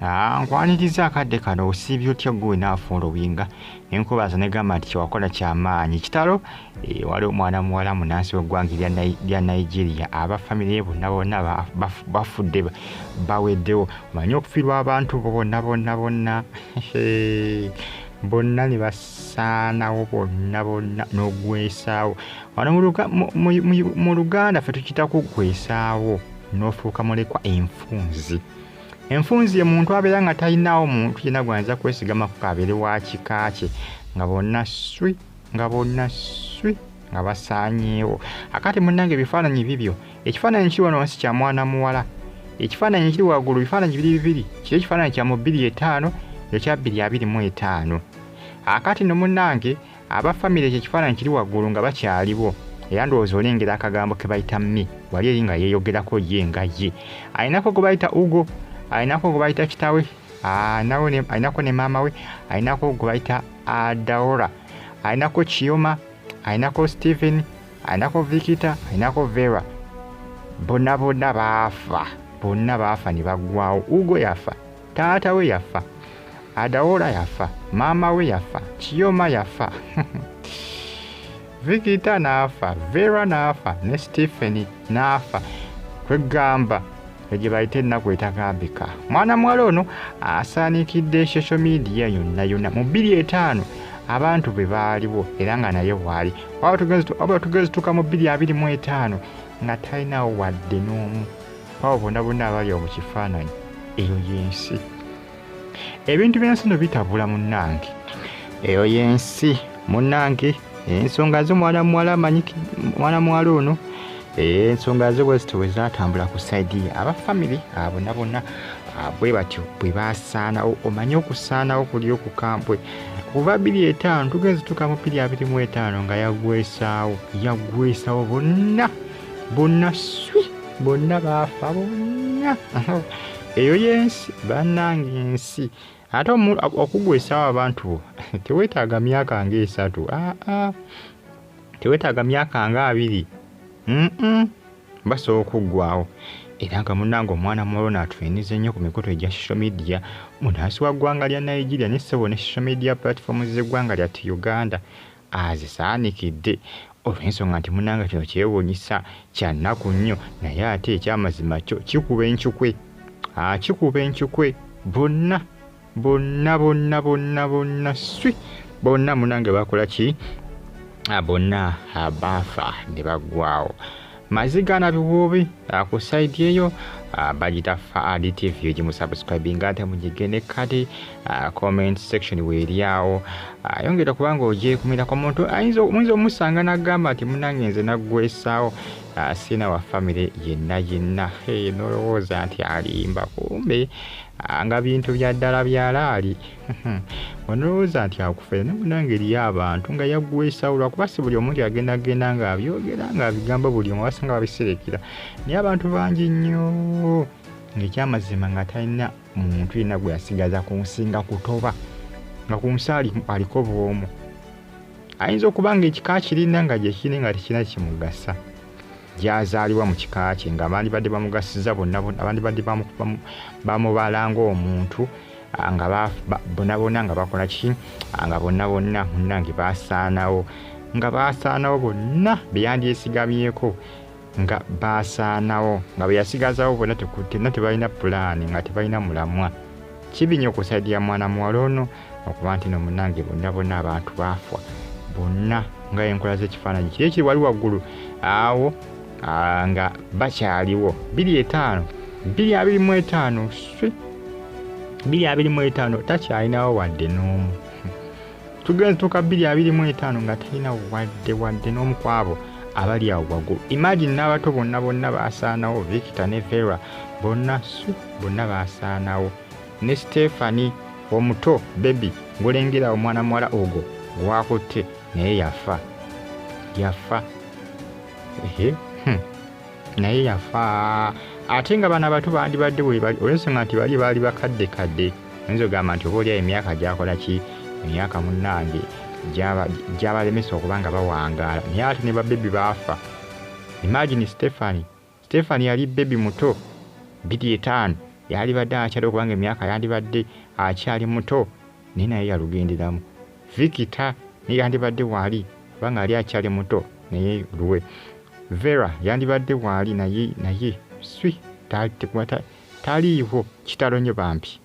Nkwaniriza akadde kano osiibye otya gwe naafoolowinga nenkubaza negamba nti kyewakola kyamaanyi kitalo. Waliwo omwana muwala munansi w'eggwanga lya Nigeria, aba famire ye bonna bonna bafudde baweddewo. Omanyi okufiirwa abantu bo bonna bonna bonna bonna ne basaanawo bonna bonna n'ogwesaawo. Wano mu Luganda ffe tukiyita kuggwesaawo n'ofuuka mulekwa enfunzi. Enfunzi ye muntu abeera nga talinaawo muntu yenna gw'ayinza kwesigamako abeere wa kika kye, nga bonna swi nga bonna swi nga basaanyeewo. Akati munnange ebifaananyi bibyo, ekifaananyi kiri wano wansi kya mwana muwala, ekifaananyi kiri waggulu bifaananyi biri bibiri, kiri ekifaananyi kya mu 2005 ekya 2025. Akati no munnange aba famire ekyo ekifaananyi kiri waggulu nga bakyaliwo, era ndowooza olengera akagambo ke bayita me wali eri nga yeeyogerako ye nga ye. Alinako gwe bayita Ugo, alinako gwe bayita kitaawe, alinako ne maama we, alinako gwe bayita Adaora, alinako Chioma, alinako Stephen, alinako Victor, alinako Vera. Bonna bonna baafa, bonna baafa ne baggwawo. Ugo yafa, taata we yafa, Adaora yafa, maama we yafa, Chioma yafa, Victor n'afa, Vera n'afa, ne Stephen n'afa. Kwegamba gye bayita ennaku etagambika. Mwana muwala ono asaanikidde social media yonna yonna. Mu 2005 abantu be baaliwo era nga naye waali. Wabula tugeze tutuuka mu 2025 nga talinawo wadde n'omu. Abo bonna bonna abali awo mu kifaananyi. Eyo y'ensi. Ebintu by'ensi no bitabula munnange. Eyo y'ensi munnange. Ensonga zo mwana muwala amanyiki, mwana muwala ono ensonga zo bwe zityo bwe zaatambula ku sayidi ye. Aba famire abo bonna bonna bwe batyo bwe baasaanawo. Omanyi okusaanawo kuli okukambwe. Kuva 2005 tugenze tutuuka mu 2025 nga yaggwesaawo, yaggwesawo bonna bonna swi bonna baafa bonna. Eyo y'ensi bannange ensi. Ate okugwesaawo abantu bo teweetaaga myaka ng'esatu, aa teweetaaga myaka nga 20, basobola okuggwaawo. Era nga munnange omwana muwala ono atwenize nnyo ku mikutu egya social media, munansi wa ggwanga lya Nigeria ne ssebo ne social media platforms z'eggwanga lyattu Uganda azisaanikidde olw'ensonga nti munnange kino kyewuunyisa, kya nnaku nnyo, naye ate ekyamazima kyo kikuba encukwe, kikuba encukwe bonna bonna bonna bonna bonna swi bonna munnange bakola ki? Bonna baafa ne baggwaawo. Maziga na biwoobe ku sayidi eyo bagita Faadi TV, ogimusubscribinga ate mugigende kati comment section weeri awo. Yongera kubanga ogyekumirako omuntu ayinza omusanga n'agamba nti munnange nze naggwesaawo, sirina wa famire yenna yenna. N'olowooza nti alimba, kumbe nga bintu bya ddala byalaali. Onolowooza nti akufere, naye munnange eriyo abantu nga yaggwesawo lwakuba si buli omuntu agendagenda ng'abyogera ng'abigamba buli omu, abasinga babiserekera. Naye abantu bangi nnyo ng'ekyamazima nga talina muntu yenna gwe yasigaza ku nsi, nga kutoba nga ku nsi aliko bw'omu. Ayinza okuba ng'ekika kirina nga gye kiri nga tekirina kimugasa, gy'azaalibwa mu kika kye nga bandibadde bamugasiza bonna bonna, bandibadde bamubala ng'omuntu, nga bonna bonna nga bakola ki, nga bonna bonna munnange baasaanawo, nga baasaanawo bonna be yandyesigamyeko nga baasaanawo, nga be yasigazawo bonna tebalina pulaani, nga tebalina mulamwa. Kibi nnyo ku sayidi ya mwana muwala ono okuba nti no munnange bonna bonna abantu baafa bonna nga enkola z'ekifaananyi kiri ekiri wali waggulu awo nga bakyaliwo. 2005 2025 swi 2025 takyalinawo wadde n'omu. Tugenze tuuka 2025 nga talina wadde wadde n'omu ku abo abali awo waggulu. Imagine n'abato bonna bonna baasaanawo, Victor ne Vera bonna swi bonna baasaanawo, ne Stephanie omuto baby ng'olengera omwana muwala ogwo gwakutte naye yafa, yafa naye yafa. Ate nga bano abato bandibadde bwe bali olw'ensonga nti bali baali bakadde kadde, oyinza okugamba nti oba oli awo emyaka gy'akola ki, emyaka munnange gy'abalemesa okuba nga bawangaala, naye ate ne babebi baafa. Imagine Stephanie, Stephanie yali baby muto 2005. Yalibadde akyali, okubanga emyaka yandibadde akyali muto, naye naye yalugenderamu. Victor naye yandibadde waali kubanga ali akyali muto, naye luwe. Vera yandibadde waali, naye swi taliiwo. Kitalo nnyo bambi.